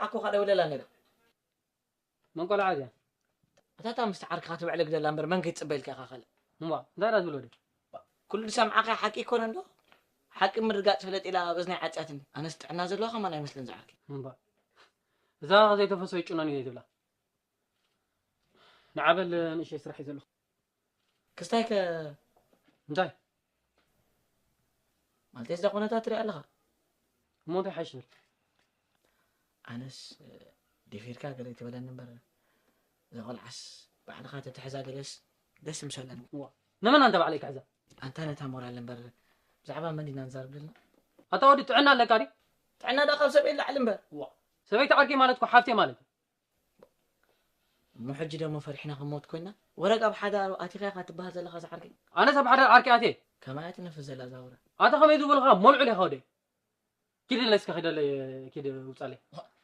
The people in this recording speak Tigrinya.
ኣኮ ካደውለላ ነይራ። መን ቆልዓ እዚኣ? እታ እታ ምስቲ ዓርክኻ ትብዕልግ ዘላ እምበር መን ከይትጽበ ኢልካ ኢኻ ካልእ። እምባ እንታይ ደኣ ትብል ወዲ? ኩሉ ዝሰምዓኻ ሓቂ ይኮነ እንዶ? ሓቂ ምርጋጽ ፍለጥ ኢላ ኣብ እዝናይ ዓጽያትኒ። ኣነስ ጥዕና ዘለዋ ከማን ኣይመስልን ዝዓርኪ። እምባ እዛ ዘይተፈሰዩ ጭኖን እዩ ዘይትብላ። ንዓበል ንእሽተይ ስራሕ እዩ ዘለኹ። ክስታይ ከ እንታይ? ማለተይ እዛ ኩነታት ትሪኣ ኣለኻ። እሞ እንታይ ሓይሽ ብል? ኣነስ ደፊርካ ገለ ኣይትበለኒ እምበር እዛ ቆልዓስ ባዕልኻ ተትሕዛ ገለስ ደስ ምሰለኒ። ነመን ኣንተ ባዕለይ ክሕዛ? ኣንታ ነታ ሞራል እምበር ብዛዕባ መን ዲና ንዛረብ ዘለና? ኣታ ወዲ ጥዕና ኣለካ ድዩ? ጥዕና ደኣ ካብ ሰበይ ላዕሊ እምበር። ሰበይቲ ዓርከይ ማለት እኮ ሓፍተይ ማለት እዩ። እሞ ሕጂ ደሞ ፈሪሕና ክንሞት ኮይና ወረቅ ኣብ ሓዳር ኣቲኻ ኢኻ ትበሃል ዘለኻ ዝዓርከይ። ኣነስ ኣብ ሓዳር ዓርከይ ኣትየ? ከማይ ትነፍስ ዘላ እዛ ወረ። ኣታ ከመይ ዝበልኻ መልዑል ኢኻ ወደይ። ኪድ ለስከ ኺደለ ኪድ ውጻለይ።